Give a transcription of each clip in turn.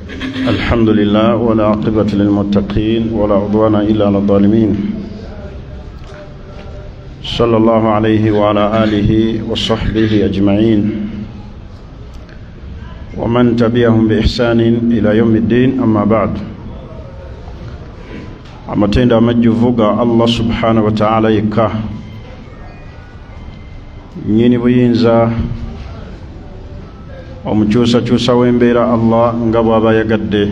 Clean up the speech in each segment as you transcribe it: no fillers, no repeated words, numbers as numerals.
الحمد لله ولا عقبة للمتقين ولا عدوان إلا على الظالمين، صلى الله عليه وعلى آله وصحبه أجمعين ومن تبعهم بإحسان إلى يوم الدين. أما بعد، amatendo amajjuvu ga Allah subhanahu wataala yekka, nyini buyinza, omukyusakyusa w'embeera. Allah nga bw'aba ayagadde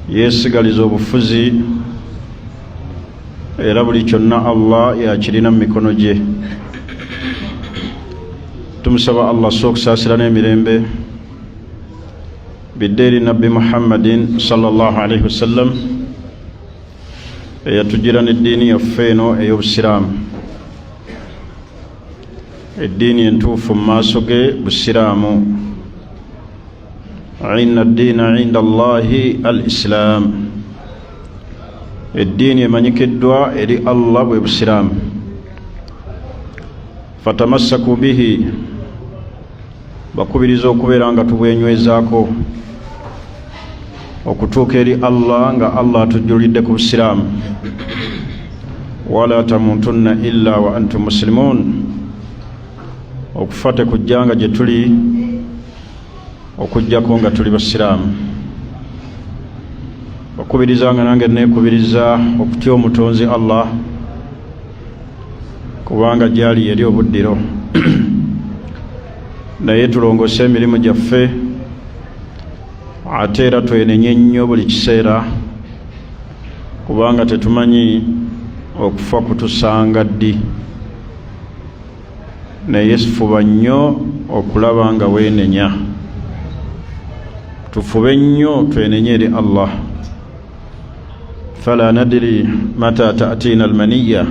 yeesigaliza obufuzi, era buli kyonna Allah yakirina mu mikono gye. Tumusaba Allah so okusaasira n'emirembe bidde eri Nabbi Muhammadin sallallahu alaihi wasallam, eyatugira n'eddiini yaffe eno ey'Obusiraamu. Eddiini entuufu mu maaso ge Busiraamu. Inna ddiina inda Allahi al Islaam, eddiini emanyikiddwa eri Allah bwe Busiraamu. Fatamassaku bihi, bakubiriza okubeera nga tubwenywezaako okutuuka eri Allah, nga Allah atujjulidde ku Busiraamu. Wala tamutunna illa wa antum muslimun, okufa tekujja nga gye tuli okugjako nga tuli Basiraamu. Bakubiriza nga nange neekubiriza okutya Omutonzi Allah, kubanga gyali eri obuddiro. Naye tulongose emirimu gyaffe, ate era twenenye nnyo buli kiseera, kubanga tetumanyi okufa kutusanga ddi. Naye fuba nnyo okulaba nga weenenya. Tufube nnyo twenenye eri Allah. Fala nadiri mata tatina almaniya,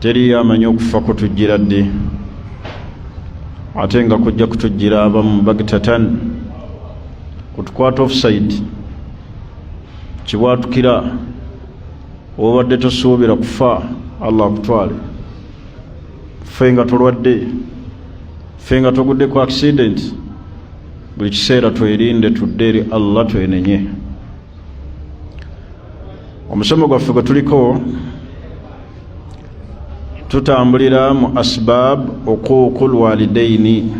teriyo amanyi okufa kutujjira ddi, ate nga kujja kutujjira abamu bagtatan, kutukwata offside, kibwatukira. Obadde tosuubira kufa, Allah akutwale. Ffe nga tolwadde, ffe nga togudde ku accident, buli kiseera twerinde, tudde eri Allah, twenenye. Omusomo gwaffe gwe tuliko, tutambulira mu asbab uquuqu lwalidaini,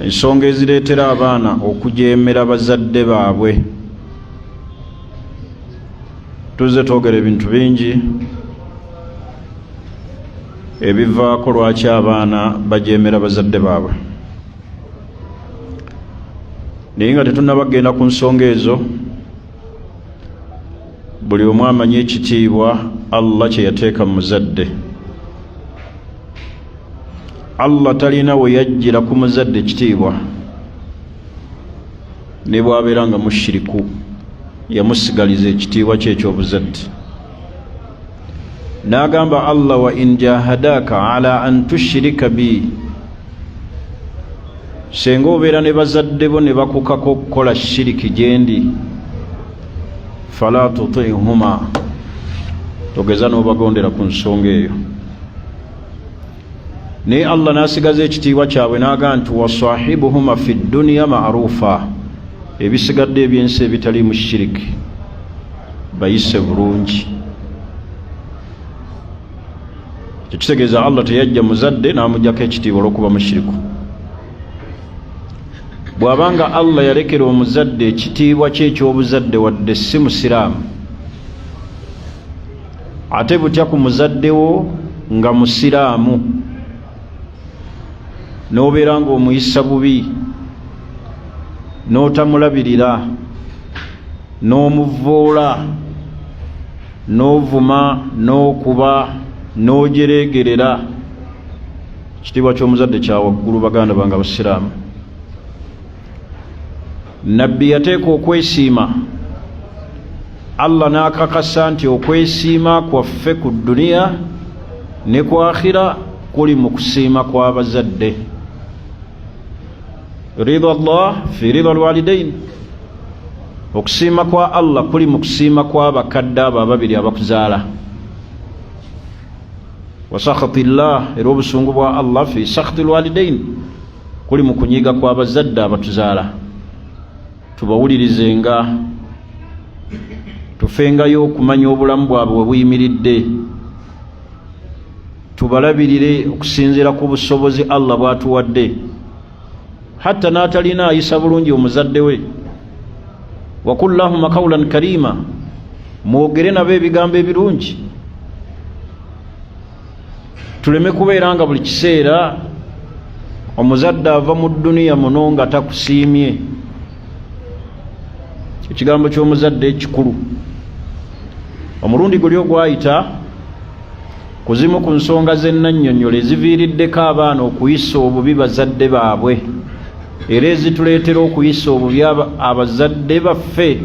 ensonga ezireetera abaana okujeemera bazadde baabwe. Tuzze twogera ebintu bingi ebivaako lwaki abaana bajeemera bazadde baabwe, naye nga tetunnaba kugenda ku nsonga ezo, buli omu amanyi ekitiibwa Allah kye yateeka mu muzadde. Allah talina we yajjira ku muzadde ekitiibwa, ne bw'abeera nga mushiriku, yamusigaliza ekitiibwa kye eky'obuzadde. N'agamba Allah: wa in jahadaka ala an tushirika bi, senga obeera ne bazadde bo ne bakukako okukola shiriki gyendi, fala tutihuma, togeza n'obagondera ku nsonga eyo. Naye Allah n'asigaza ekitiibwa kyabwe, n'agaa nti wasahibuhuma fi dduniya marufa, ebisigadde ebyensi ebitaliimu shiriki bayise bulungi. Tekitegeeza Allah teyajja muzadde n'amugjako ekitiibwa olw'okuba mushiriku. Bw'abanga Allah yalekera omuzadde ekitiibwa kye eky'obuzadde wadde si Musiraamu, ate butya ku muzadde wo nga Musiraamu, n'obeera ng'omuyisa bubi, n'otamulabirira, n'omuvvoola, n'ovuma, n'okuba, n'ojereegerera? Ekitiibwa ky'omuzadde kya waggulu, baganda bange Abasiraamu. Nabbi yateeka okwesiima, Allah n'akakasa nti okwesiima kwaffe ku dduniya ne ku akhira kuli mu kusiima kw'abazadde. Rida llah fi rida lwalidain, okusiima kwa Allah kuli mu kusiima kw'abakadde abo ababiri abakuzaala. Wa sakhati llah, era obusungu bwa Allah, fi sakhati lwalidain, Kuli mu kunyiiga kw'abazadde abatuzaala, tubawulirizenga, tufengayo okumanya obulamu bwabwe we buyimiridde, tubalabirire okusinziira ku busobozi Allah bw'atuwadde. Hatta n'atalina ayisa bulungi omuzadde we. Wakul lahuma kaulan karima, mwogere nabo ebigambo ebirungi, tuleme kubeera nga buli kiseera omuzadde ava mu dduniya muno nga takusiimye. Ekigambo ky'omuzadde ekikulu. Omulundi guli ogwayita ku zimu ku nsonga z'ennannyonnyola eziviiriddeko abaana okuyisa obubi bazadde baabwe era ezituleetera okuyisa obubi abazadde baffe,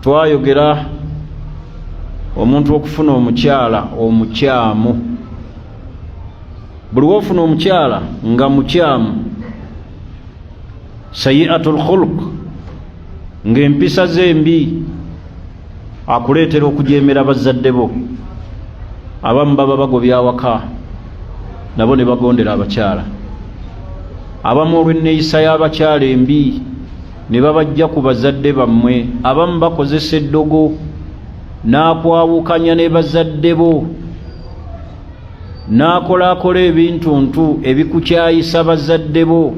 twayogera omuntu okufuna omukyala omukyamu. Buli wofuna omukyala nga mukyamu, sayiatu lkhulq, ng'empisa ze mbi, akuleetera okujeemera bazadde bo. Abamu baba bagobya awaka nabo ne bagondera abakyala. Abamu olw'enneeyisa y'abakyala embi ne babajja ku bazadde bammwe. Abamu bakozesa eddogo n'akwawukanya ne bazadde bo, n'akolaakola ebintuntu ebikukyayisa bazadde bo.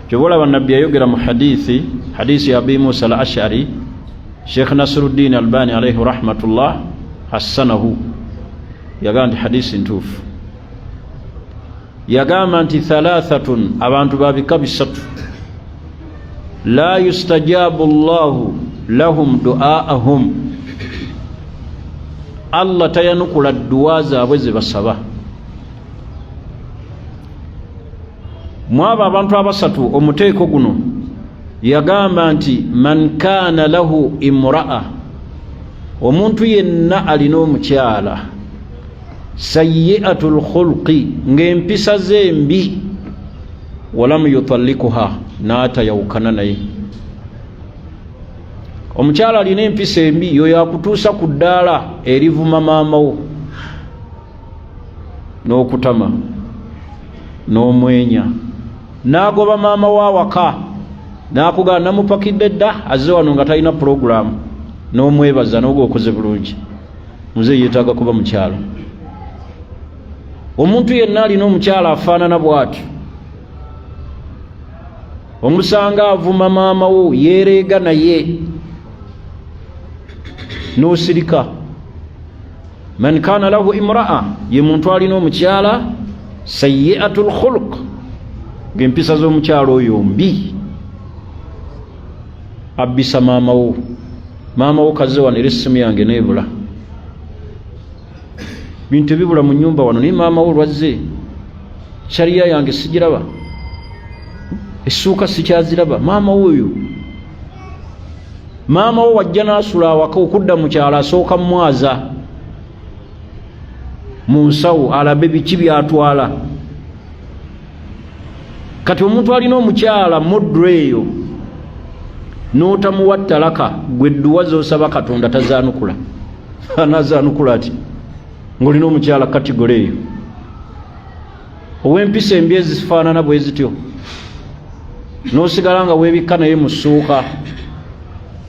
Kyoba olaba Nabbi yayogera mu hadithi, hadisi ya Abi Musa al Ashari, Sheikh Nasiruddin Albani alaihi rahmatullah hassanahu, yagamba nti hadisi ntuufu. Yagamba nti thalathatun, abantu babika bisatu, la yustajabu llahu lahum duaahum, Allah tayanukula dduwa zaabwe ze basaba. Mwabo abantu abasatu omuteeko guno yagamba nti man kaana lahu imraa, omuntu yenna alina omukyala sayiatu lkhulqi, ng'empisa ze mbi, walamu yutallikuha, n'atayawukana naye. Omukyala alina empisa embi yoyo akutuusa ku ddaala erivuma maamawo n'okutama n'omwenya, n'agoba maama w'awaka, n'akugamba namupakidde dda, azze wano nga talina pulogulaamu, n'omwebaza n'oga okoze bulungi. Muzeeyi yeetaaga kuba mukyalo. Omuntu yenna alina omukyala afaanana bw'atyo, omusanga avuma maama wo, yeereega naye n'osirika. Man kana lahu imraa, ye muntu alina omukyala sayiatu lkhuluq, ng'empisa z'omukyala oyo mbi, abbisa maama wo. Maama wo kaze wano era essimu yange neebula, bintu ebibula mu nyumba wano, naye maama wo lwazze shariya yange sigiraba, essuuka sikyaziraba. Maama wo oyo, maama wo wajja n'asula awaka okudda mu kyalo, asooka mwaza mu nsawo alabe biki byatwala. Kati omuntu alina omukyala muddu eyo n'otamuwa talaka, gwe dduwa z'osaba Katonda tazaanukula. Anazaanukula ati ng'olina omukyala katigole eyo ow'empisa embi ezifaanana bwe zityo, n'osigala nga weebikka naye mu ssuuka?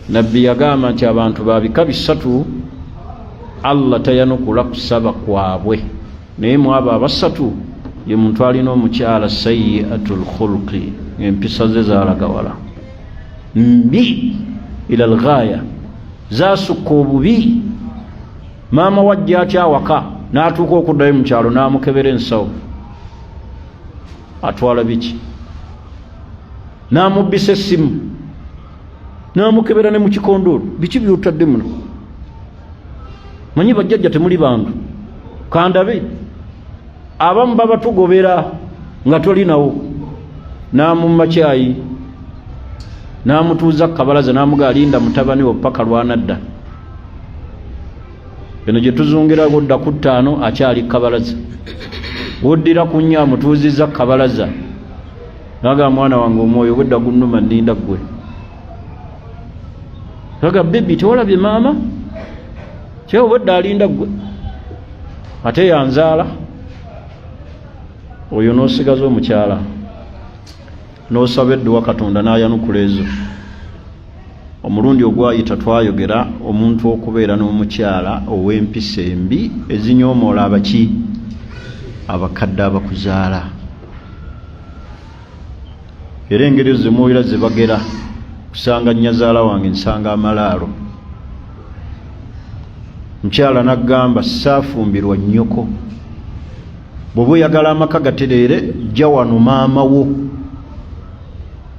Nabbi yagamba nti abantu ba bika bisatu Allah tayanukula kusaba kwabwe, naye mu abo abasatu ye muntu alina omukyala sayiatu lkhulqi, ng'empisa ze zalagawala, mbi ila lghaya, zasukka obubi. Maama wajja atya awaka n'atuuka okuddayo mu kyalo n'amukebera ensawo atwala biki, n'amubbisa essimu, n'amukebera ne mu kikondoolo, biki byotadde muno? Manyi bajjajja temuli bantu, kandabe. Abamu baba tugobera nga tolinawo, n'amumma kyayi, n'amutuuza ku kabalaza, n'amuga alinda mutabani wo paka lwanadda. Eno gye tuzungira, wodda ku 5 akyali kabalaza, woddira ku 4 amutuuzizza ku kabalaza, naga mwana wange omwoyo gwedda gunnuma, nninda ggwe. Naga bebi tewalabye maama kyewe, obwedda alinda ggwe, ate yanzaala. Oyo n'osigaza omukyala n'osaba edduwa Katonda n'ayanukula ezo. Omulundi ogwayita twayogera omuntu okubeera n'omukyala ow'empisa embi ezinyoomoola abaki abakadde abakuzaala. Era engeri ezo zemuwulira zebagera kusanga nnyazaala wange nsanga amalaalo. Mukyala n'aggamba saafumbirwa nnyoko. Bw'oba oyagala amaka gatereere jja wano maama wo.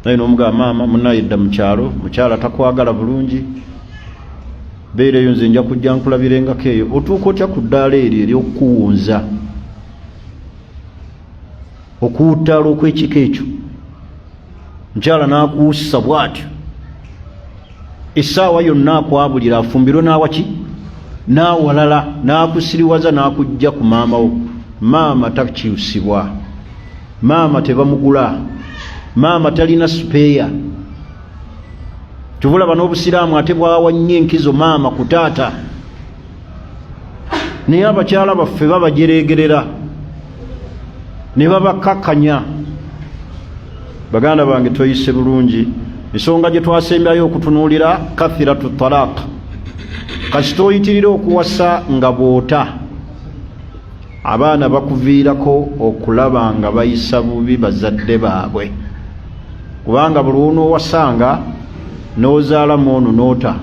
Naye n'omugamba maama munnaye dda mu kyalo, mukyala takwagala bulungi, beera eyo nze nja kujja nkulabirengako eyo. Otuuka otya ku ddaala eryo ery'okukuwunza, okuwuttaala okw'ekika ekyo? Mukyala n'akuwussa bw'atyo, essaawa yonna akwabulira afumbirwe n'awaki n'awalala, n'akusiriwaza n'akujja ku maama wo. Maama takyusibwa, maama tebamugula, maama talina supeeya. Kyova olaba n'Obusiraamu ate bwawa nnyo enkizo maama ku taata, naye abakyala baffe babajereegerera ne babakkakkanya. Baganda bange, tweyise bulungi. Ensonga gye twasembyayo okutunuulira kathiratu talaq, kasita oyitirira okuwasa nga bw'ota abaana bakuviirako okulaba nga bayisa bubi bazadde baabwe, kubanga buli lw'onoowasanga n'ozaalamu ono n'ota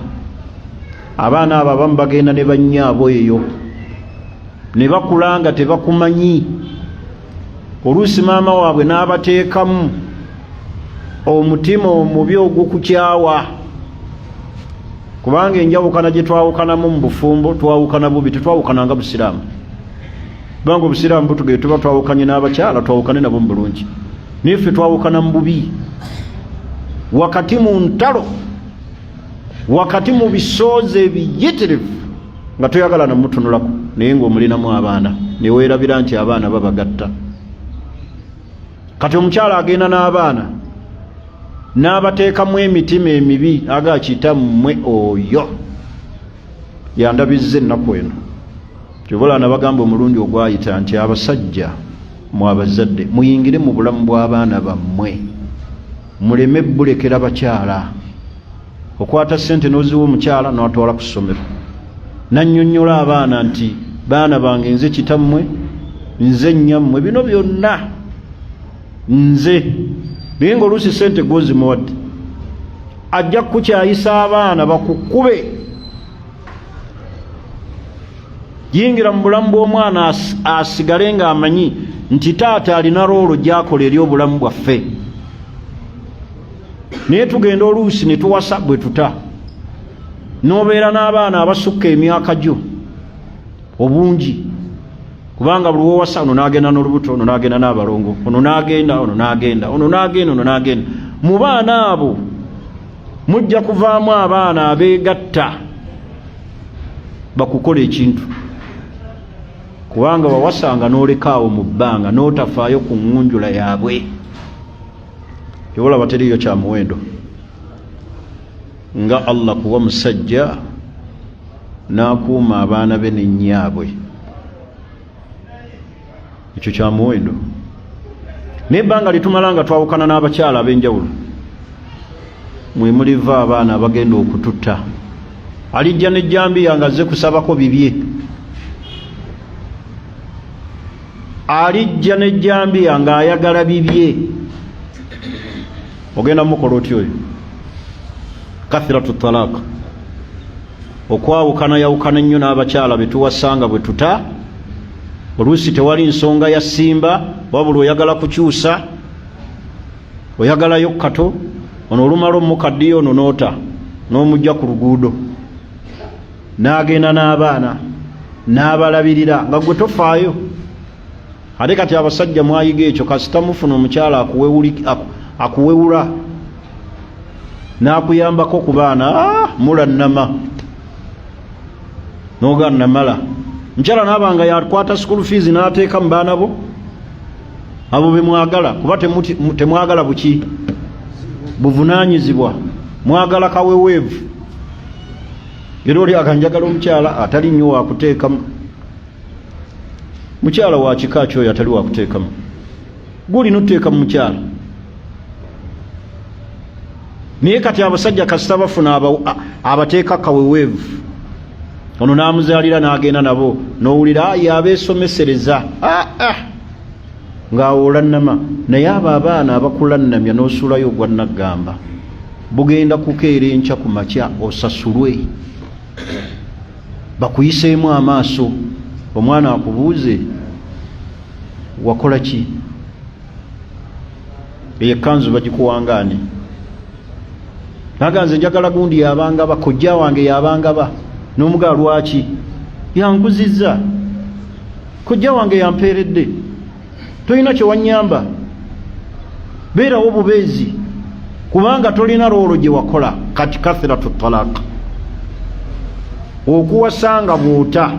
abaana abo, abamu bagenda ne bannyaabo eyo ne bakula nga tebakumanyi. Oluusi maama waabwe n'abateekamu omutima omubi ogw'okukyawa, kubanga enjawukana gye twawukanamu mu bufumbo twawukana bubi, tetwawukana nga Busiraamu, kubanga Obusiraamu butugee tuba twawukanye n'abakyala twawukane nabo mu bulungi, naye ffe twawukana mu bubi, wakati mu ntalo, wakati mu bisoozo ebiyitirivu, nga toyagala namutunulako, naye ng'omulinamu abaana, neweerabira nti abaana babagatta. Kati omukyala agenda n'abaana n'abateekamu emitima emibi, aga kitammwe oyo yandabizza ennaku eno. Kyova nabagamba omulundi ogwayita nti abasajja mwe abazadde muyingire mu bulamu bw'abaana bammwe, muleme bulekera bakyala. Okwata ssente n'oziwa omukyala n'atwala ku ssomero, nannyonnyola abaana nti baana bange, nze kitammwe, nze nnyammwe, bino byonna nze. Naye ng'oluusi ssente gwozimuwadde ajja kukukyayisa abaana bakukube. Yingira mu bulamu bw'omwana asigale ng'amanyi nti taata alina roolo gy'akola eri obulamu bwaffe. Naye tugenda oluusi ne tuwasa bwe tuta, n'obeera n'abaana abasukka emyaka gyo obungi, kubanga buli wowasa ono n'agenda n'olubuto, ono n'agenda n'abalongo, ono n'agenda, ono n'agenda, ono n'agenda, ono n'agenda. Mu baana abo mujja kuvaamu abaana abeegatta bakukola ekintu, kubanga wawasanga n'olekaawo mu bbanga n'otafaayo ku ŋŋunjula yaabwe. Kyolaba teriiyo kya muwendo nga Allah kuwa musajja n'akuuma abaana be n'ennyaabwe, ekyo kya muwendo. Naye ebbanga lyetumala nga twawukana n'abakyala ab'enjawulo, mwe muliva abaana abagenda okututta. Alijja n'ejjambiya nga azze kusabako bibye, alijja n'ejjambiya ng'ayagala bibye. Ogenda mukola otya oyo? Kathiratu talaq, okwawukana yawukana ennyo n'abakyala betuwasanga bwe tuta. Oluusi tewali nsonga ya simba, wabula oyagala kukyusa, oyagalayo kato ono, olumala omukaddiyo ono n'ota n'omujja ku luguudo n'agenda n'abaana n'abalabirira nga gwe tofaayo. Ate kati abasajja mwayiga ekyo, kasita mufuna omukyala akuwewula n'akuyambako ku baana, mulannama noga namala. Mukyala naaba nga yakwata school fees n'ateeka mu baana bo abo bemwagala, kuba temwagala buki buvunaanyizibwa, mwagala kaweweevu. Era oli akanjagala omukyala atali nnyo wakuteekamu. Mukyala wa kika kyoyo atali wakuteekamu? Gwolina otuteeka mu mukyala. Naye kati abasajja kasita bafuna abateeka kaweweevu, ono n'amuzaalira n'agenda nabo, n'owulira yabeesomesereza ah, ah. Ng'awo olannama. Naye abo abaana abakulannamya n'osuulayo ogwa naggamba, bugenda kukeera enkya ku makya osasulwe, bakuyiseemu amaaso, omwana akubuuze wakola ki? Eyo ekkanzu bagikuwangaani? Naga nze njagala gundi yabangaba, kojja wange yabangaba. N'omugaa lwaki yankuzizza, kojja wange yampeeredde, tolina kyewanyamba, beerawo bubeezi kubanga tolina roolo gye wakola. Kati kathiratu talaq, okuwasa nga bwota,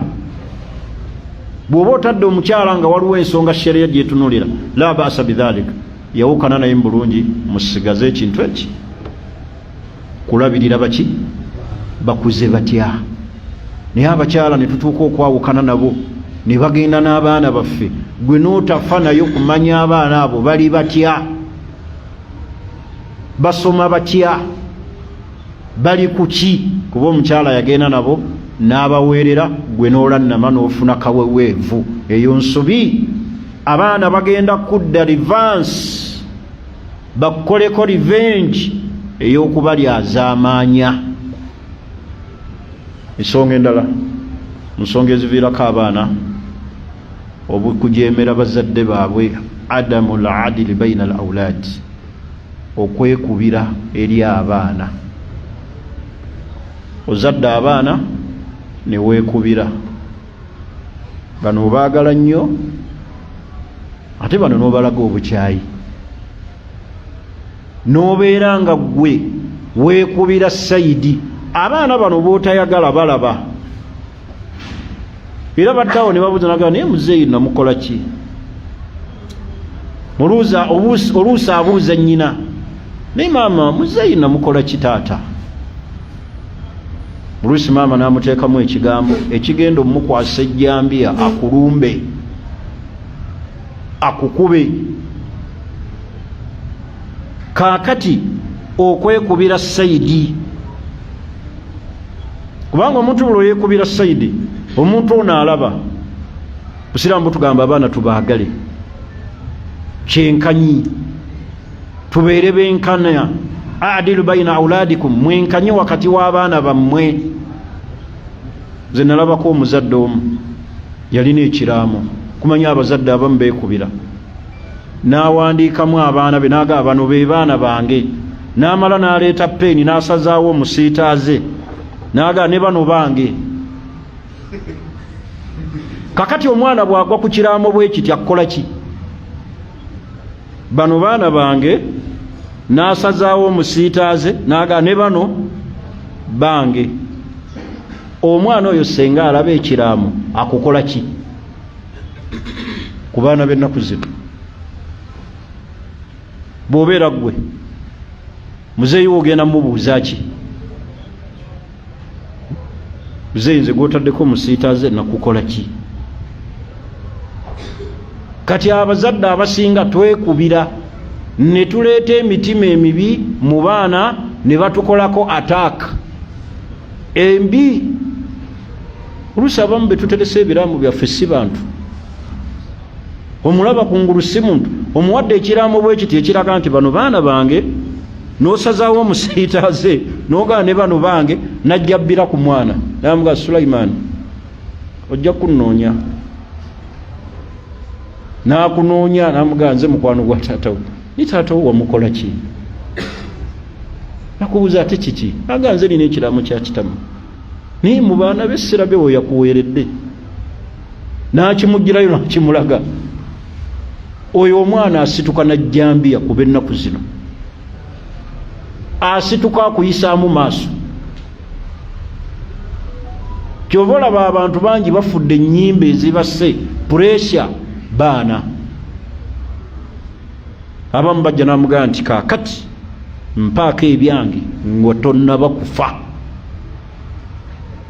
bw'oba otadde omukyala nga waliwo ensonga sheria gyetunulira, la baasa bidhalika, yawukana naye mu bulungi, musigaze ekintu eki kulabirira baki bakuze batya. Naye abakyala ne tutuuka okwawukana nabo ne bagenda n'abaana baffe, gwe n'otafa nayo kumanya abaana abo bali batya, basoma batya, bali kuki, kuba omukyala yagenda nabo n'abaweerera, gwe n'olannama n'ofuna kaweweevu. Eyo nsobi. Abaana bagenda kudda revansi, bakukoleko revenge ey'okubalyazaamaanya. Ensonga endala mu nsonga eziviirako abaana obukujeemera bazadde baabwe, adamu l adili baina al aulad, okwekubira eri abaana. Ozadde abaana ne weekubira, bano obaagala nnyo ate bano n'obalaga obukyayi, n'obeera nga ggwe weekubira sayidi. Abaana bano b'otayagala balaba era baddaawo ne babuuza, nagaa naye muzeeyi namukola ki? Oluusi abuuza nnyina, naye maama muzeeyi namukola ki taata? Oluusi maama n'amuteekamu ekigambo ekigenda omukwasa ejjambiya, akulumbe akukube. Kaakati okwekubira sayidi, kubanga omuntu buli oyekubira sayidi, omuntu ono alaba. Busiraamu butugamba abaana tubaagale kyenkanyi, tubeere benkana, adilu baina auladikum, mwenkanye wakati w'abaana bammwe. Nze nalabako omuzadde omu yalina ekiraamo, kumanya abazadde abamu beekubira, n'awandiikamu abaana be n'agamba bano be baana bange, n'amala n'aleeta peeni n'asazaawo omusiitaaze n'agamba ne bano bange. Kakati omwana bw'agwa ku kiraamo bwe kiti akukola ki? Bano baana bange, n'asazaawo omusiitaaze n'agamba ne bano bange. Omwana oyo senga alaba ekiraamo akukola ki? Ku baana b'ennaku zino, bw'obeera ggwe muzeeyi wo ogenda mubuuza ki? Muzeeyi nze gwotaddeko omusiitaaze nakukola ki? Kati abazadde abasinga twekubira ne tuleeta emitima emibi mu baana ne batukolako ataaka embi. Oluusi abamu be tuteresa ebiraamo byaffe si bantu, omulaba kungulu si muntu, omuwadde ekiraamo bwe kiti ekiraga nti bano baana bange, n'osazaawo omusiitaaze n'ogaa ne bano bange, najja bbira ku mwana namuga Sulaimaani ojja kunnoonya, n'akunoonya namugaa nze mukwano gwa taatawo, ni taatawo wamukola ki? Nakubuuza ate kiki? Aga nze nina ekiraamo kya kitamu, naye mu baana be sirabe we yakuweeredde, n'akimugirayo n'akimulaga. Oyo omwana asituka na jjambiya kuba ennaku zino asituka akuyisaamu maaso. Kyova olaba abantu bangi bafudde ennyimba ezibase puresha baana. Abamu bajja namugamba nti kaakati mpaako ebyange nga tonnaba kufa.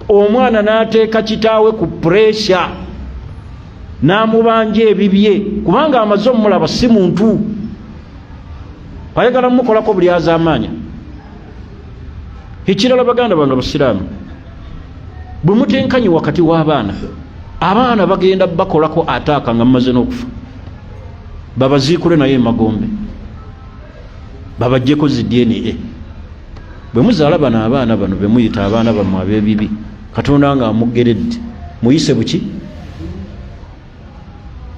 Omwana n'ateeka kitaawe ku puresha. N'amubanja ebibye kubanga amaze omulaba si muntu, ayagala mumukolako buli azaamaanya. Ekirala, baganda bange abasiraamu, bwe mutenkanyi wakati w'abaana, abaana bagenda bakolako ataaka nga mumaze n'okufa, babaziikule naye emagombe, babajjeko zi DNA. Bwe muzaala bano abaana bano bemuyita abaana bammwe ab'ebibi, Katonda nga amugeredde, muyise buki?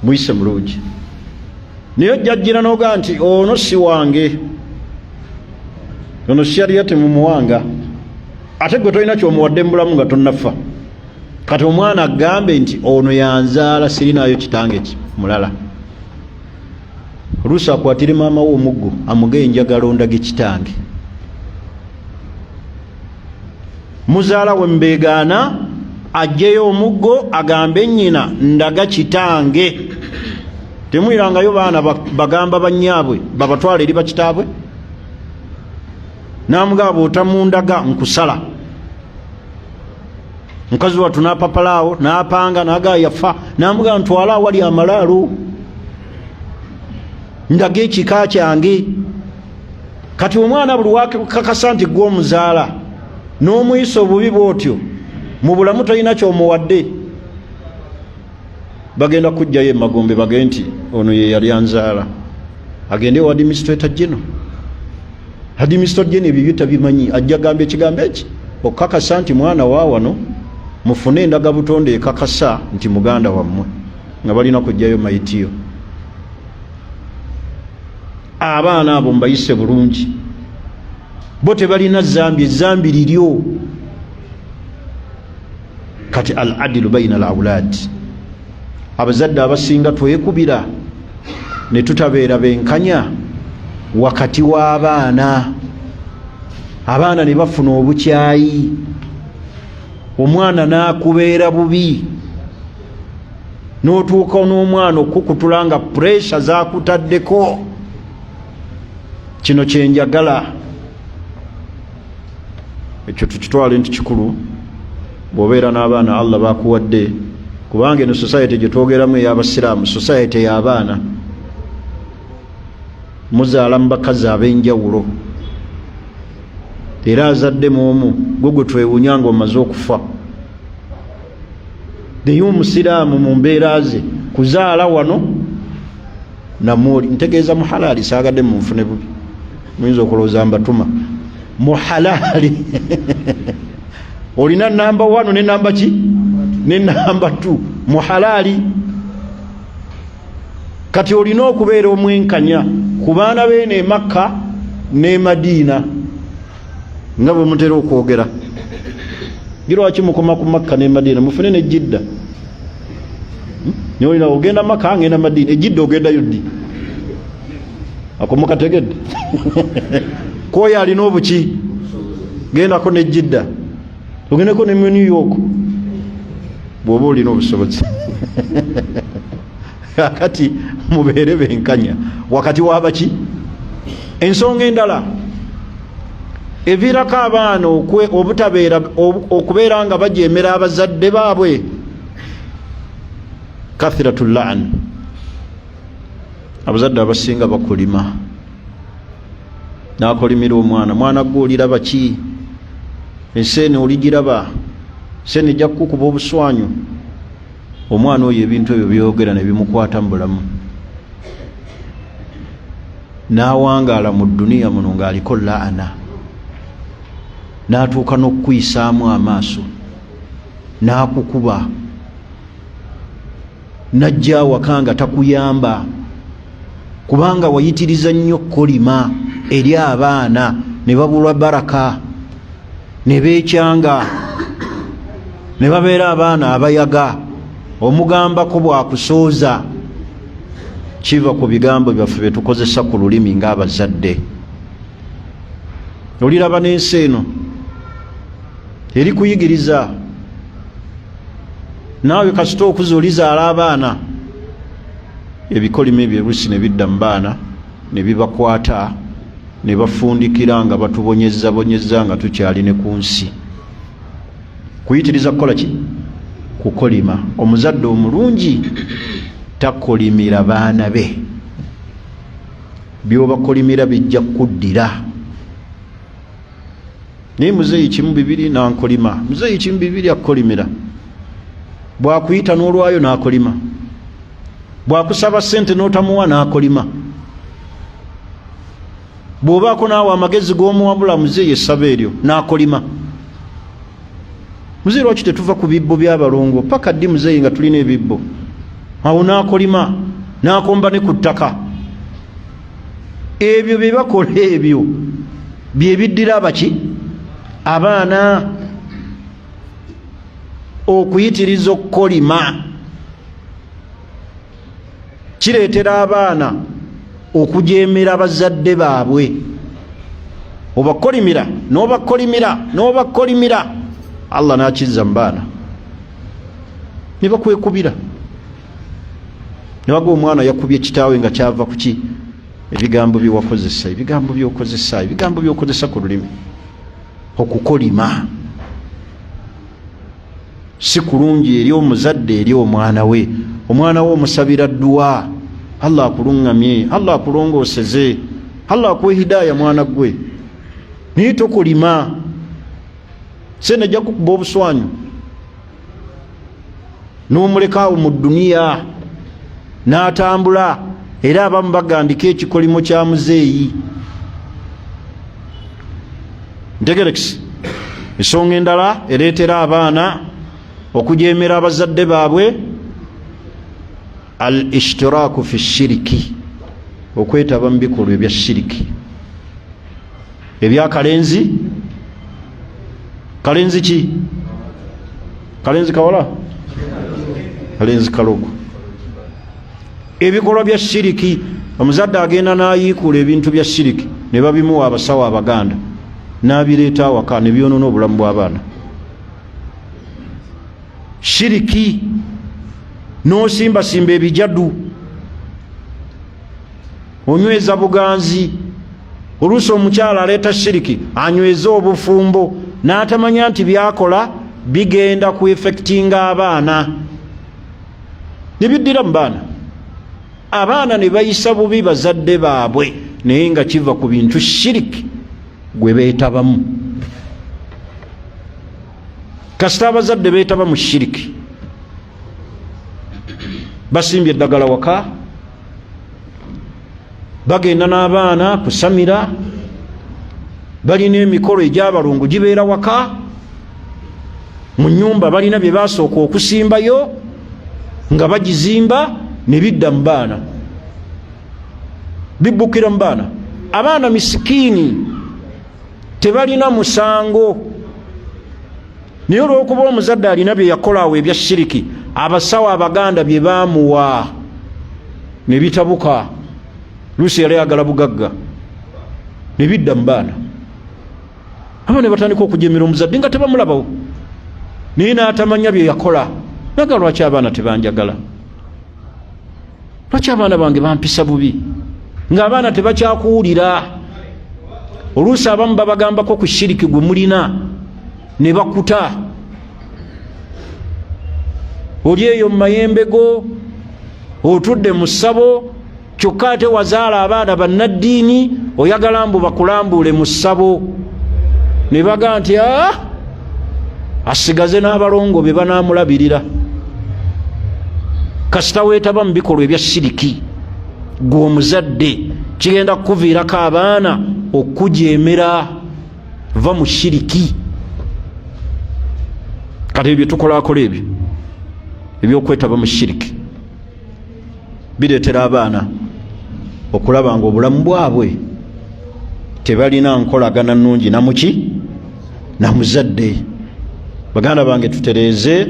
Muyise mulungi. Naye ojjajjira nogaa nti ono si wange, ono syaliya temumuwanga, ate gwe tolina kyomuwadde mubulamu nga tonnafa. Kati omwana agambe nti ono yanzaala, sirinayo kitange mulala. Oluusi akwatire maama we omuggo amuge, njagala ondage kitange. Muzaala we mbegaana ajjeyo omuggo agambe nnyina, ndaga kitange. Temuyirangayo baana bagamba bannyaabwe babatwala eri bakitaabwe, namugamba bwotamundaga nkusala. Mukazi wattu napapalaawo napanga nagaa yafa, namugamba ntwala awali amalaalo ndaga ekika kyange. Kati omwana buli wakakasa nti gwe omuzaala n'omuyisa obubi bwotyo mu bulamu, tolina kyomuwadde, bagenda kujjayo emagombe bagende nti ono ye yali anzaala. Agende ewa administrator general. Administrator general ebyo tabimanyi, ajja gamba ekigambo eki okukakasa nti mwana wa wano, mufune endaga butonde ekakasa nti muganda wammwe, nga balina kujjayo mayitiyo. Abaana abo mbayise bulungi, bo tebalina zambi, ezambi liryo. Kati al adilu baina al aulad, abazadde abasinga twekubira ne tutabeera benkanya wakati w'abaana, abaana ne bafuna obukyayi, omwana n'akubeera bubi, n'otuuka n'omwana okukutula nga puresha zakutaddeko. Kino kyenjagala ekyo tukitwale nti kikulu bw'obeera n'abaana Allah bakuwadde, kubanga eno society gye twogeramu ey'abasiraamu, society y'abaana. Muzaala mu bakazi ab'enjawulo, era azadde mu omu gwe gwe twewunya nga omaze okufa. Naye omusiraamu mu mbeera ze kuzaala wano namwoli, ntegeeza muhalaali, saagadde munfune bubi, muyinza okulowooza mbatuma. Muhalaali olina namba wano ne namba ki ne namba 2 muhalaali. Kati olina okubeera omwenkanya ku baana beeno e Makka ne Madiina, nga bwe mutera okwogera. Girwaki mukoma ku Makka ne Madiina? Mufune ne Jidda. Nolina ogenda Makka, ngenda Madiina, ejidda ogendayo ddi? Ako mukategedde? Kwoyo alina obuki, gendako ne Jidda, ogendeko ne mu New York bw'oba olina obusobozi. Kakati mubeere benkanya wakati wabaki. Ensonga endala eviirako abaana obutabeera okubeera nga bajemera abazadde baabwe, kathiratu laan. Abazadde abasinga bakolima, nakolimira omwana, mwana gwe oliraba ki, ensi eno oligiraba, ensi eno ejja kukukuba obuswanyu. Omwana oyo ebintu ebyo byogera ne bimukwata mu bulamu, n'awangaala mu duniya muno ng'aliko laana, n'atuuka n'okukuyisaamu amaaso, n'akukuba, n'ajja awaka nga takuyamba, kubanga wayitiriza nnyo kolima eri abaana, ne babulwa baraka, ne beekyanga, ne babeera abaana abayaga. Omugambako bwakusooza, kiva ku bigambo byaffe bye tukozesa ku lulimi ng'abazadde. Oliraba n'ensi eno eri kuyigiriza naawe, kasita okuza olizaala abaana, ebikolimo ebyo erusi ne bidda mu baana ne bibakwata, ne bafundikira nga batubonyeza bonyeza nga tukyali ne ku nsi. Kuyitiriza kukola ki? Kukolima. Omuzadde omulungi Takolimira baana be. Byobakolimira bijja kukuddira. Naye muzeeyi kimu bibiri nankolima, muzeeyi kimu bibiri akukolimira, bwakuyita n'olwayo n'akolima, bwakusaba sente n'otamuwa n'akolima, bw'obaako naawe amagezi g'omuwabula muzeeyi essaba eryo n'akolima. Muzeeyi, lwaki tetuva ku bibbo by'abalongo? Paka ddi muzeeyi nga tulina ebibbo? Awo n'akolima, n'akomba ne ku ttaka. Ebyo bye bakola, ebyo bye biddira abaki abaana okuyitiriza okukolima kireetera abaana okujeemera bazadde baabwe. Obakolimira n'obakolimira n'obakolimira, Allah n'akizza mu baana ne bakwekubira, ne baga omwana yakubye kitaawe nga kyava kuki? Ebigambo byewakozesa, ebigambo byokozesa, ebigambo byokozesa ku lulimi. Okukolima si kulungi eri omuzadde eri omwana we. Omwana we omusabira dduwa, Allah akuluŋŋamye, Allah akulongooseze, Allah akuwe hidaaya mwana gwe, naye tokolima. Sente ejja kukuba obuswanyu n'omulekaawo mu dduniya n'atambula. Era abamu bagandika ekikolimo kya muzeeyi. Ntegerekisi ensonga endala ereetera abaana okujeemera abazadde baabwe, al ishtiraaku fi shiriki, okwetaba mu bikolwa ebya shiriki, ebyakalenzi kalenzi ki kalenzi kawala kalenzi kalogo, ebikolwa bya shiriki. Omuzadde agenda n'ayiikuula ebintu bya shiriki ne babimuwa abasawo abaganda, n'abireeta awaka ne byonoona obulamu bw'abaana. Shiriki, n'osimbasimba ebijadu, onyweza buganzi. Oluusi omukyala aleeta shiriki anyweze obufumbo, n'atamanya nti byakola bigenda ku efectinga abaana, ne biddira mu baana. Abaana ne bayisa bubi bazadde baabwe, naye nga kiva ku bintu shiriki gwe beetabamu. Kasita abazadde beetaba mu shiriki, basimbye eddagala waka, bagenda n'abaana kusamira, balina emikolo egy'abalongo gibeera waka mu nyumba, balina bye basooka okusimbayo nga bagizimba, ne bidda mu baana, bibbukira mu baana. Abaana misikiini tebalina musango, naye olw'okuba omuzadde alina bye yakola awo ebya shiriki, abasawo abaganda bye baamuwa ne bitabuka, luusi yali ayagala bugagga, ne bidda mu baana. Abaana ne batandika okujemera omuzadde nga tebamulabawo, naye n'atamanya bye yakola. Naga, lwaki abaana tebanjagala? Lwaki abaana bange bampisa bubi? Ng'abaana tebakyakuwulira. Oluusi abamu babagambako ku shiriki gwe mulina ne bakuta. Oli eyo mu mayembe go, otudde mu ssabo, kyokka ate wazaala abaana bannaddiini, oyagala mbu bakulambuule mu ssabo, ne baga nti a asigaze n'abalongo be banaamulabirira. Kasita weetaba mu bikolwa ebya shiriki, gwe omuzadde kigenda kukuviirako abaana okukujeemera. Va mu shiriki. Kati ebyo tukolakola, ebyo ebyokwetaba mu shiriki bireetera abaana okulaba nga obulamu bwabwe tebalina nkolagana nnungi namuki namuzadde. Baganda bange, tutereeze,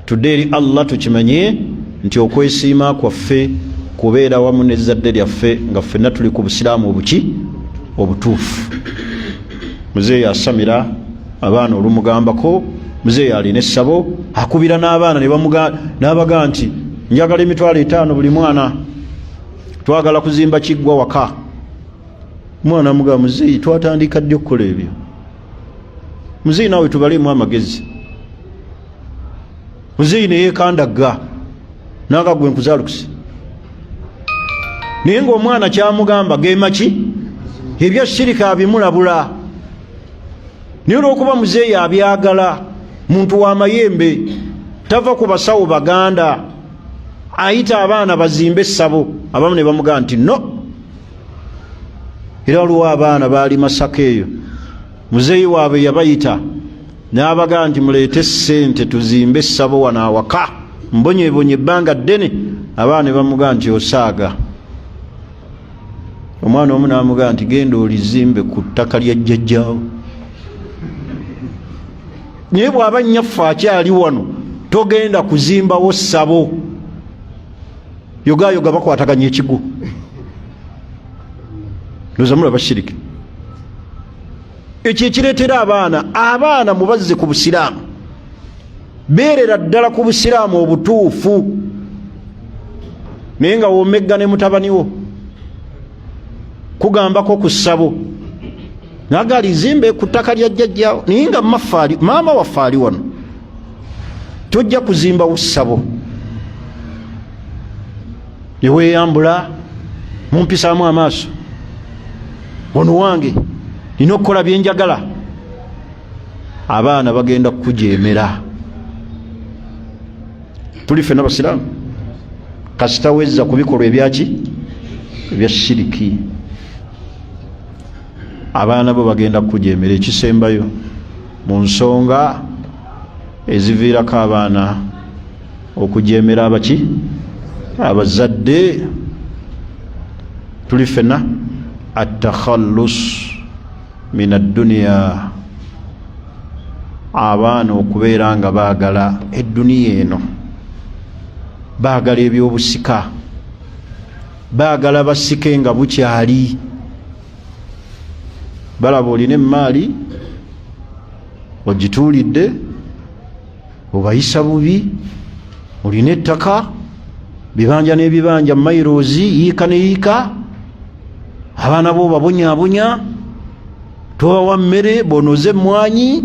tudde eri Allah, tukimanye nti okwesiima kwaffe kubeera wamu n'ezzadde lyaffe nga ffenna tuli ku busiraamu obuki obutuufu. Muzeeyi asamira abaana, olumugambako muzeeyi alina essabo, akubira n'abaana n'abagaa nti njagala 50,000 buli mwana, twagala kuzimba kiggwa waka. Omwana amugamba, muzeeyi, twatandika ddi okukola ebyo? Muzeeyi, naawe tubalemu amagezi. Muzeeyi neyekandagga. Naga gwe nkuzalukuse. Naye ng'omwana kyamugamba gemaki ebya shirika abimulabula, naye olwokuba muzeeyi abyagala, muntu wa mayembe, tava ku basawo baganda, ayita abaana bazimbe essabo. Abamu ne bamugamba nti no. Era waliwo abaana baali Masaka eyo, muzeeyi waabwe yabayita n'abagaa nti muleete ssente tuzimbe essabo wano awaka, mbonyebonye ebbanga ddene. Abaana ne bamugaa nti osaaga. Omwana omu n'amugaa nti genda olizimbe ku ttaka lya jjajjaawo, naye bw'aba nnyaffe akyali wano togenda kuzimbawo ssabo. Yogayoga bakwataganya ekigo ndoza mulaba shiriki. Ekyo ekireetera abaana mubazze ku busiraamu, beerera ddala ku busiraamu obutuufu. Naye nga womegga ne mutabani wo kugambako ku ssabo naga lizimbe ku ttaka lya jjajjaawo, naye nga maffe maama waffe ali wano, tojja kuzimbawo ssabo. Neweeyambula mumpisaamu amaaso, ono wange nina okukola byenjagala. Abaana bagenda kukujeemera. Tuli ffenna basiraamu, kasita wezza ku bikolwa ebyaki ebya shiriki, abaana bo bagenda kukujeemera. Ekisembayo mu nsonga eziviirako abaana okujeemera abaki abazadde, tuli ffenna, attakhallus min adduniya, abaana okubeera nga baagala edduniya eno, baagala ebyobusika, baagala basike nga bukyali. Balaba olina emaali ogituulidde, obayisa bubi, olina ettaka, bibanja n'ebibanja, mairoozi, yiika ne yiika, abaana bo babonyabonya, tobawa mmere, bonoze emmwanyi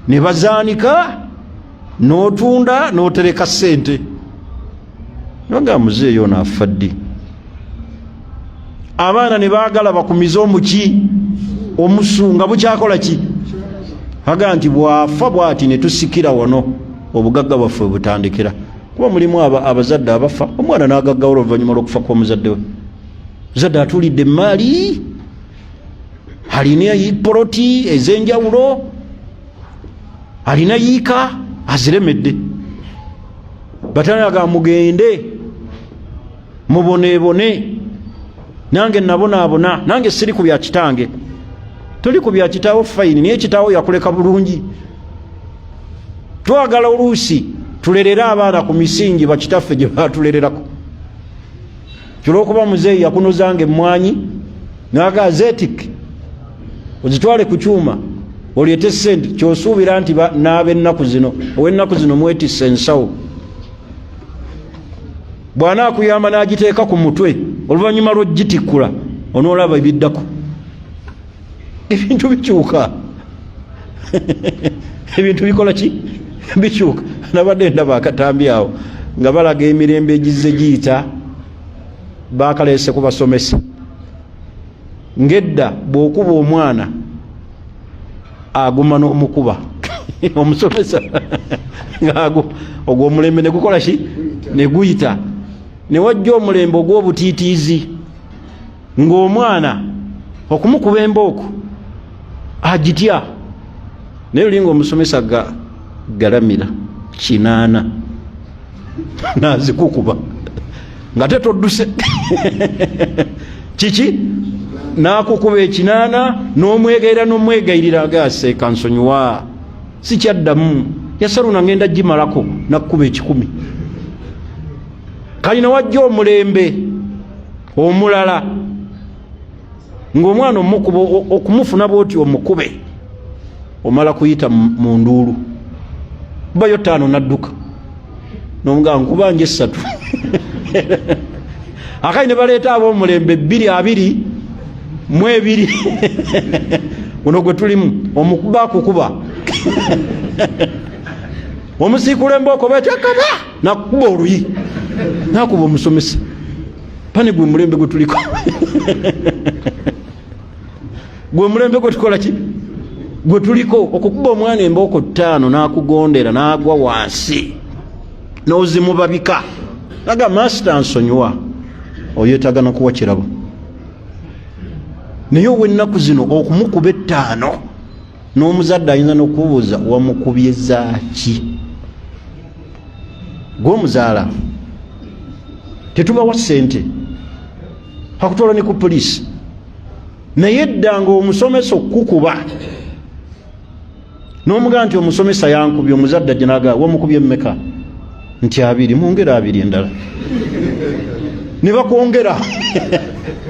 ne bazaanika n'otunda n'otereka ssente. Nga muzeeyi ono afa ddi? Abaana ne baagala bakumize omuki omusu nga bukyakola ki, aga nti bwafa bwati ne tusikira wano obugagga bwaffe butandikira. Kuba mulimu abazadde abafa omwana n'agaggawala oluvannyuma lw'okufa kw'omuzadde we. Muzadde atuulidde emaali, alina poloti ez'enjawulo, alina yiika, aziremedde. Batanaga mugende muboneebone, nange nabonaabona, nange siri ku bya kitange. Toli ku bya kitaawo, fine, naye kitaawo yakuleka bulungi. Twagala oluusi tulerere abaana ku misingi bakitaffe gye batulererako. Kyolwokuba muzeeyi yakunozanga emmwanyi naga zetik ozitwale ku kyuma oleete sente, kyosuubira nti n'ab'ennaku zino, ow'ennaku zino mwetisse ensawo, bw'anaakuyamba n'agiteeka ku mutwe, oluvannyuma lw'ogitikkula onoolaba ebiddako. Ebintu bikyuka, ebintu bikola ki, bikyuka. Nabadde ndaba akatambi awo nga balaga emirembe egizze giyita, bakaleese ku basomesa. Ng'edda bw'okuba omwana aguma n'omukuba omusomesa, ogwo omulembe ne gukola ki, ne guyita. Ne wajja omulembe ogw'obutiitiizi, ng'omwana okumukuba embooko agitya, naye olinga omusomesa ga galamira 8 nazikukuba nga tetodduse kiki, nakukuba 8 n'omwegayira n'omwegayirira, agaseeka nsonyiwa sikyaddamu, yasaluna ngenda gimalako, nakukuba 100. Kalina wajja omulembe omulala ng'omwana omukuba, okumufuna bwoti omukube omala kuyita mu nduulu, bayo 5 nadduka nomugaa nkubanja 3. Akali ne baleeta ab'omulembe 2022, guno gwe tulimu, omukuba akukuba. Omusiikula embooko bwetyakaba nakuba oluyi nakuba omusomesa pane. Gwe mulembe gwe tuliko, gwe mulembe gwe tukola ki, gwe tuliko, okukuba omwana embooko ttaano n'akugondera n'agwa wansi n'ozimubabika aga masita nsonyiwa, oyetaaga nakuwa kirabo. Naye ow'ennaku zino okumukuba ettaano n'omuzadde ayinza n'okubuuza, wamukubye zaaki? Gwomuzaala tetubawa ssente, akutwala ne ku poliisi. Naye edda nga omusomesa okukukuba n'omugaa nti omusomesa yankubye, omuzadde ajja naga, wamukubye mmeka? Nti abiri, mwongera abiri endala, ne bakwongera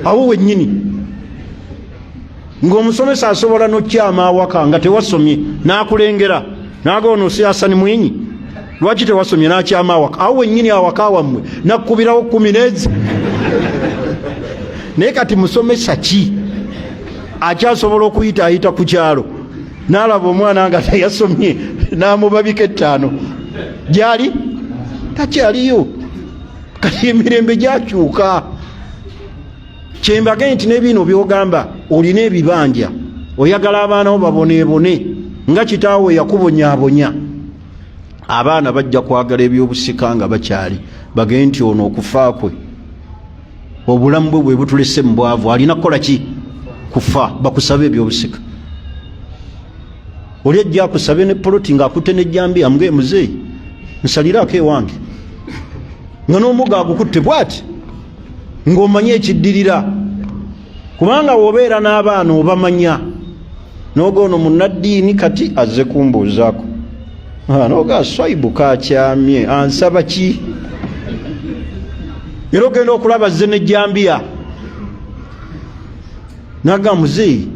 awo wennyini. Ng'omusomesa asobola n'okyama awaka nga tewasomye n'akulengera naga, ono si Hasani Mwinyi, lwaki tewasomye? N'akyama awaka awo wennyini awaka wammwe nakkubirawo 10 n'ezi. Naye kati musomesa ki akyasobola okuyita ayita ku kyalo n'alaba omwana nga teyasomye n'amubabika ettaano? Gyali takyaliyo. Kati emirembe gyakyuka. Kyembage nti nebino byogamba olina ebibanja, oyagala abaana bo baboneebone nga kitaawe yakubonyabonya. Abaana bajja kwagala ebyobusika nga bakyali, bagende nti ono okufa kwe, obulamu bwe bwe butulese mu bwavu, alina kukola ki? Kufa. Bakusabe ebyobusika. Oli ajja akusabe ne poloti ng'akutte nejjambi, amuge, muzeeyi nsaliraako ewange, nga n'omuga agukutte bwati, ng'omanyi ekiddirira. Kubanga wobeera n'abaana obamanya, noga ono munaddiini kati azze kumbuuzaako, noga swaibu kakyamye ansaba ki? Era ogenda okulaba azze nejjambiya naga, muzeeyi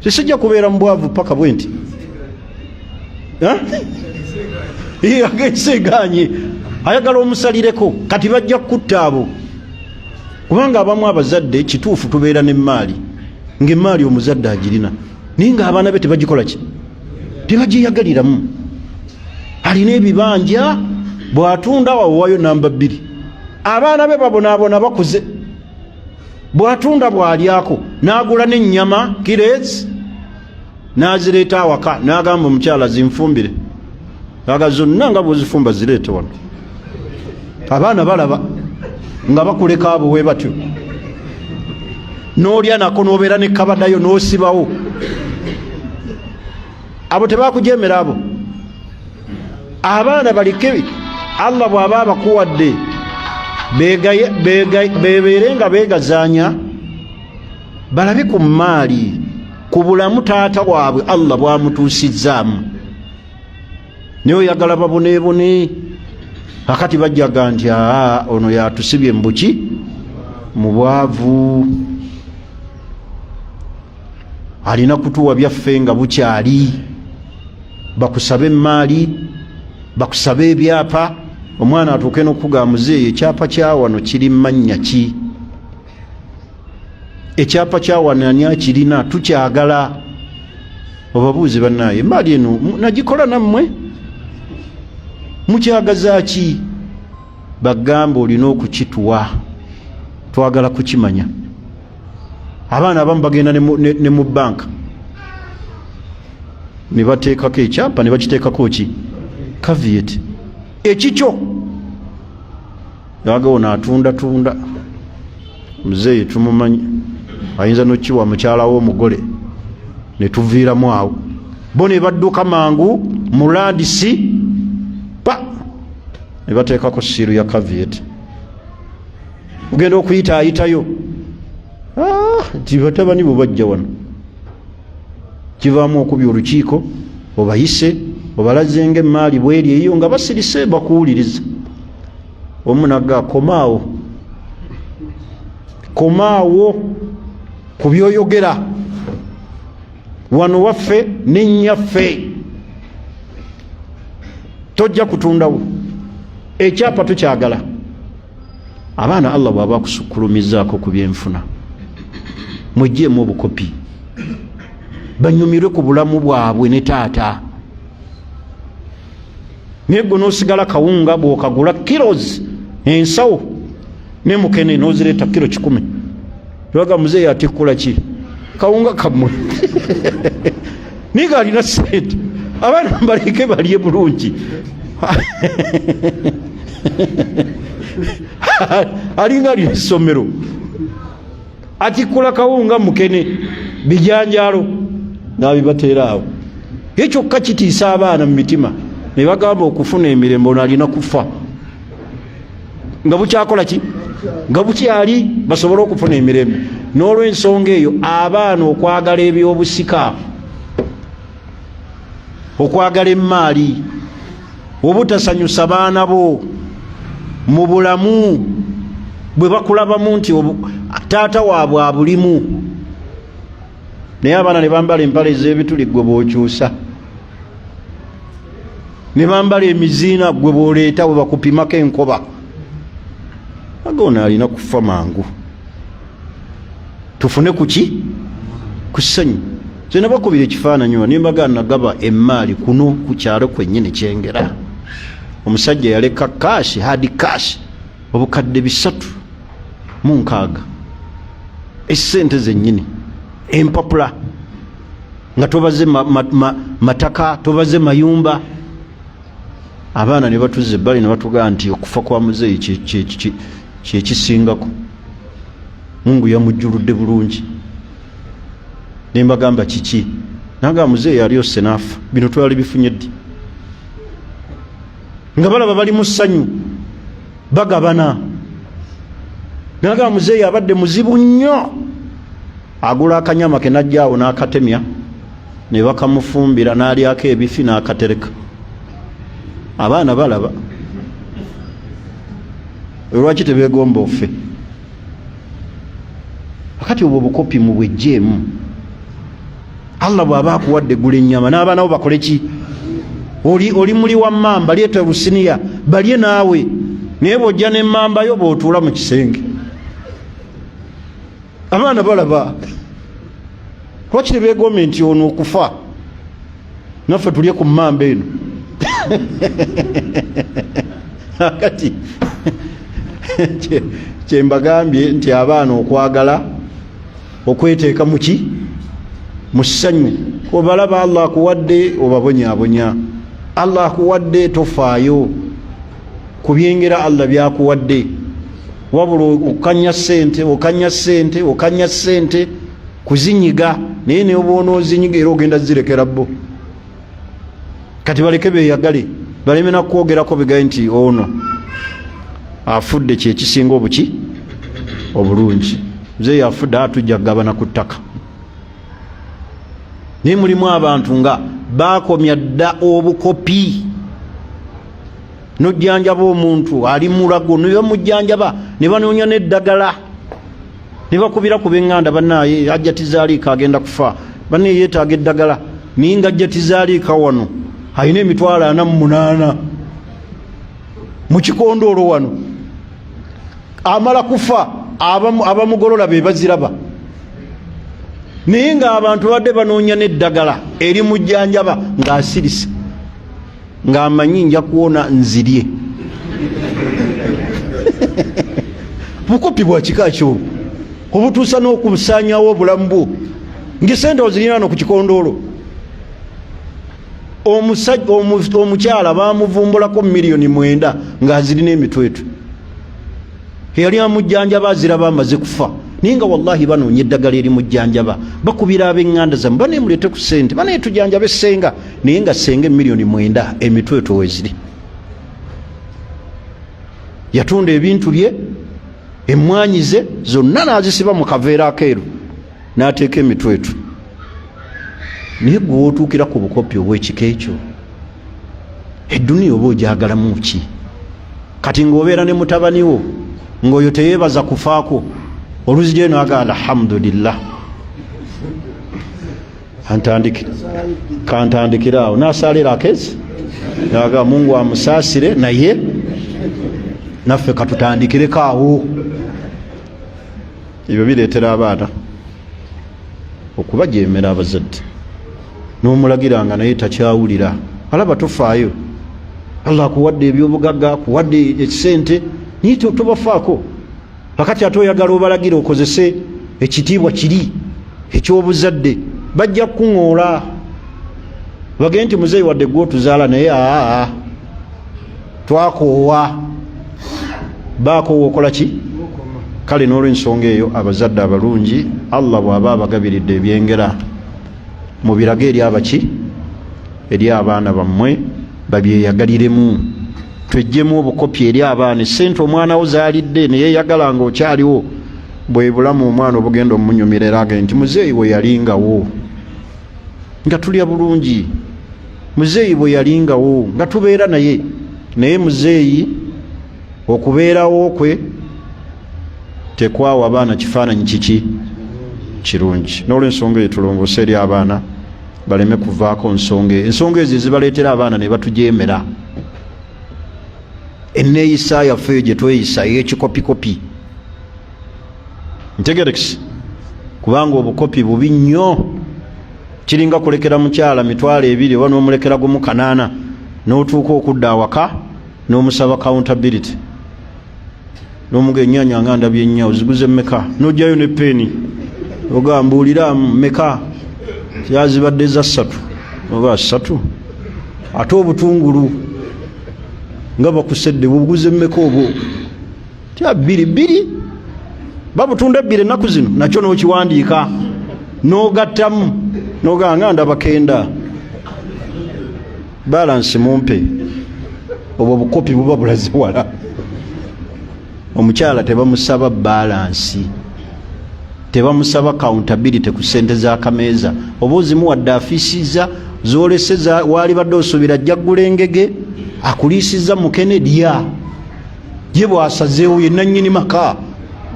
sisijja kubeera mu bwavu paka bwe nti agenseganye, ayagala omusalireko. Kati bajja kukutta abo, kubanga abamu abazadde kituufu tubeera n'emmaali, ng'emmaali omuzadde agirina, naye ng'abaana be tebagikola ki, tebagiyagaliramu. Alina ebibanja, bw'atunda wawewayo namba 2, abaana be babonaabona bakuze. Bw'atunda bw'alyako, n'agula n'ennyama kireezi n'azireeta awaka, n'agamba omukyala, zinfumbire, aga zonna nga bwozifumba zireete wano. Abaana balaba nga bakuleka abo we batyo, n'olya nako, n'obeera ne kabadayo n'osibawo. Abo tebakujemera. Abo abaana baleke. Allah bw'aba abakuwadde, bebeere nga beegazaanya, balabe ku maali, ku bulamu taata waabwe Allah bwamutuusizzaamu. Naye oyagala baboneebone. Kakati bajjaga nti aa, ono yatusibye mu buki, mu bwavu, alina kutuwa byaffe nga bukyali. Bakusabe emaali, bakusabe ebyapa, omwana atuuke n'okuga, muzeeyi ekyapa kyawano kiri mannya ki? Ekyapa kyawano ani akirina? Tukyagala. Obabuuzi, bannaye emaali eno nagikola nammwe, mukyagaza ki? Bagamba olina okukituwa, twagala kukimanya. Abaana abamu bagenda ne mu banka ne bateekako ekyapa, ne bakiteekako ki, caveat, ekikyo. Aga ono atundatunda, muzeeyi tumumanyi, ayinza nokiwa mukyala we omugole, ne tuviiramu awo. Bo ne badduka mangu mu landisi pa ne bateekako seal ya caveat. Ogenda okuyita ayitayo nti batabani bwe bajja wano, kivaamu okubya olukiiko, obayise, obalazenga emaali bweri eyo, nga basirise bakuwuliriza. Omu naga, komaawo, komaawo ku byoyogera wano waffe nennyaffe, tojja kutundawo ekyapa, tukyagala. Abaana Allah bw'aba akusukulumizaako ku byenfuna, mwejjeemu obukopi, banyumirwe ku bulamu bwabwe ne taata. Naye gwe nosigala kawunga bwokagula kilos ensawo ne mukene nozireeta kilo 100. Twaga muzeeyi atikkula ki kawunga kammwe, naye nga alina sente, abaana mbaleke balye bulungi. Alinga alina essomero, atikkula kawunga, mukene, bijanjalo nabibateera awo. Ye kyokka kitiisa abaana mu mitima ne bagamba okufuna emirembe ono alina kufa nga bukyakola ki, nga bukyali, basobole okufuna emirembe. N'olwensonga eyo abaana okwagala ebyobusika, okwagala emmaali, obutasanyusa baana bo mu bulamu bwe bakulabamu nti taata waabwe abulimu, naye abaana ne bambala empale ez'ebituli gwe bw'okyusa, ne bambala emiziina gwe bw'oleeta, bwe bakupimako enkoba, aga ono alina kufa mangu tufune kuki ku ssanyu. Nze nabakubira ekifaananyi wa nembaga nagaba emmaali kuno ku kyalo kwennyini Kyengera. Omusajja yaleka kaasi, hard cash, obukadde 360, esente zennyini, empapula, nga tobaze mataka, tobaze mayumba. Abaana ne batuza ebbali ne batugamba nti okufa kwa muzeeyi kyekisingako, Mungu yamujjuludde bulungi. Ne mbagamba kiki? Nagamba muzeeyi alyose n'afa, bino twali bifunye ddi? Nga balaba bali mu ssanyu bagabana. Nagamba muzeeyi abadde muzibu nnyo, agula akanyama ke najja awo n'akatemya ne bakamufumbira n'alyako ebifi n'akatereka. Abaana balaba, lwaki tebegomba offe? Akati obwo obukopi mubwejjeemu. Allah bw'aba akuwadde, gula ennyama n'abaana bo bakole ki? Oli muli wa mmamba, leeta olusiniya balye naawe, naye bw'ojja n'emmamba yo bw'otuula mu kisenge, abaana balaba, lwaki tebeegombe nti ono okufa naffe tulye ku mmamba eno? Akati kyembagambye nti abaana okwagala okweteeka muki mu ssanyu, obalaba Allah akuwadde obabonyabonya, Allah akuwadde tofaayo ku byengera Allah byakuwadde, wabula okanya sente, okanya sente, okanya sente kuzinyiga, naye neoba onoozinyiga era ogenda zirekera bo. Kati baleke beyagale, baleme nakwogerako bigaye nti ono afudde kyekisinga obuki obulungi, muzeeyi afudde, atujja kugabana ku ttaka. Naye mulimu abantu nga bakomya dda obukopi, nojjanjaba omuntu ali mulago, nebamujjanjaba ne banoonya n'eddagala ne bakubira ku b'eŋŋanda, bannaaye ajja tizaaliika agenda kufa, bannaye yeetaaga eddagala, naye nga ajja tizaaliika wano alina emitwalo 48 mu kikondoolo wano, amala kufa abamugolola be baziraba, naye ng'abantu babadde banoonya n'eddagala erimujjanjaba ng'asirise, ng'amanyi nja kuwona nzirye. Bukopi bwa kika kyobwo obutuusa n'okusaanyawo obulamu bwo ng'esente ozirina no ku kikondoolo. Omukyala bamuvumbulako miliyoni 9 ng'azirina emitwetwe, eyali amujjanjaba aziraba amaze kufa, naye nga wallahi banoonya eddagala erimujjanjaba, bakubira ab'eŋŋanda zammwe, banaye muleete ku ssente, banaye tujanjabe ssenga, naye nga ssenga emiliyoni 9 emitwetwe weziri. Yatunda ebintu bye, emmwanyi ze zonna n'azisiba mu kaveera akeeru n'ateeka emitwetwe. Naye gwe wootuukira ku bukopi obw'ekika ekyo, edduniya oba ogyagalamu ki? Kati ng'obeera ne mutabani wo ng'oyo teyeebaza kufaako, oluzija eno aga alhamdulillah, kantandikire awo nasaalira akezi aga Mungu amusaasire, naye naffe katutandikireko awo. Ebyo bireetera abaana okubajemera abazadde, n'omulagira nga naye takyawulira, alaba tofaayo. Allah akuwadde ebyobugagga, akuwadde esente, naye tobafaako. Kakati ate oyagala obalagira okozese ekitiibwa kiri ekyobuzadde, bajja kukuŋoola bagende nti muzeeyi wadde gwe otuzaala, naye aa twakoowa, baakoowa okola ki? Kale n'olwensonga eyo, abazadde abalungi, Allah bw'aba abagabiridde ebyengera, mubirage eri abaki, eri abaana bammwe, babyeyagaliremu. Twejjemu obukopi eri abaana. Esente omwana wo zaalidde neyeyagala nga okyaliwo, bwe bulamu omwana obugenda omunyumira, era agende nti muzeeyi bwe yalingawo nga tulya bulungi, muzeeyi bwe yalingawo nga tubeera naye. Naye muzeeyi okubeerawo kwe tekwawa abaana kifaananyi kiki kirungi. N'olwensonga eyo, tulongoose eri abaana baleme kuvaako nsonga, ensonga ezo ezibaleetera abaana ne batujemera. Enneeyisa yaffe eyo gye tweyisa ey'ekikopikopi, ntegerekisi, kubanga obukopi bubi nnyo. Kiringa kulekera mukyala 20,000 oba n'omulekera gumu 800, n'otuuka okudda awaka n'omusaba accountability, n'omuga ennyanya nga ndabye ennya oziguze mmeka, n'ojjayo ne peeni ogamba mbuuliramu mmeka yazibadde za 3 oba 3, ate obutungulu nga bakusedde bubuguze mmeka, obwo tya bbiri bbiri babutunda 2 ennaku zino, nakyo n'okiwandiika n'ogattamu n'ogamba nga ndaba kenda, balance mumpe. Obwo bukopi buba bulaze wala. Omukyala tebamusaba balance, tebamusaba accountability ku sente z'akameeza oba ozimuwadde afiisiza zolese. Waali badde osuubira ajja ggula engege akuliisiza mukene lya ye bwasazeewo, ye nannyini maka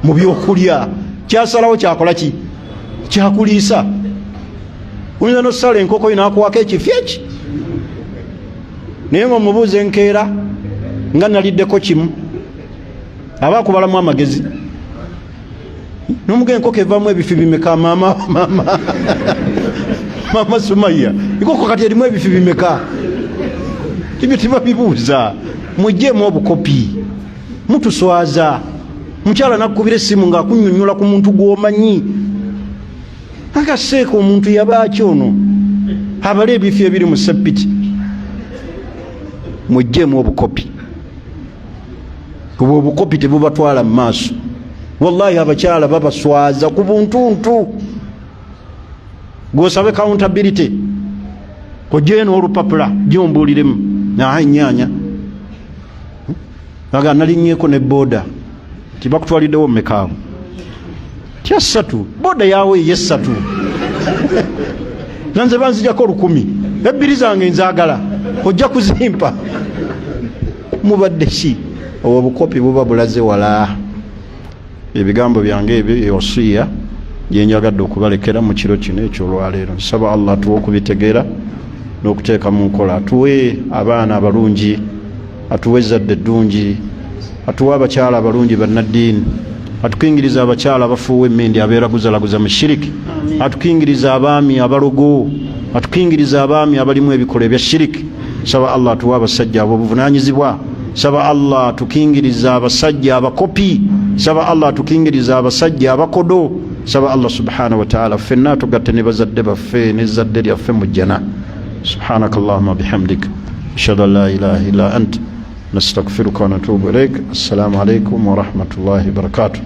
mu byokulya, kyasalawo kyakola ki kyakuliisa. Oyinza nosala enkoko yo nakuwako ekifi eki, naye nga omubuuza enkeera nga naliddeko kimu, aba akubalamu amagezi nomuga enkoko evamu ebifi bimeka? Mama, mama, mama Sumaya, enkoko kati erimu ebifi bimeka? Ebyo tebabibuuza. Mujjeemu obukopi, mutuswaza. Mukyala nakubira essimu ng'akunyonyola ku muntu gw'omanyi akaseeka, omuntu yabaaki ono abale ebifi ebiri mu seppiti. Mujjeemu obukopi, obwo obukopi tebubatwala mu maaso. Wallahi abakyala babaswaza ku buntuntu. Gwosabe accountability, ojjeyo n'olupapula gyombuuliremu aha enyaanya aga nalinnyeko ne boda tibakutwaliddewo mmekaawo tya 3, boda yawe eyesatu, nanze banzijako 1,000, ebbiri zange nzaagala ojja kuzimpa. Mubadde ki? Obwo obukopi buba bulaze wala. Ebigambo byange ebyo ewasiya gyenjagadde okubalekera mu kiro kino ekyolwaleero. Nsaba Allah atuwe okubitegeera n'okuteeka mu nkola, atuwe abaana abalungi, atuwe ezzadde eddungi, atuwe abakyala abalungi bannaddiini, atukingiriza abakyala abafuuwa emmindi abeeraguzalaguza mu shiriki, atukingiriza abaami abalogo, atukingiriza abaami abalimu ebikolwa ebya shiriki. Saba Allah atuwe abasajja ab'obuvunanyizibwa. Saba Allah atukingiriza abasajja abakopi. Saba Allah atukingiriza abasajja abakodo. Saba Allah subhanahu wataala ffenna tugatte ne bazadde baffe n'ezzadde lyaffe mu jjana. Subhanaka allahuma bihamdik, ashhadu an la ilaha illa ant, nastagfiruka wa natubu ilaik. Assalamu alaikum warahmatullahi wabarakatuh.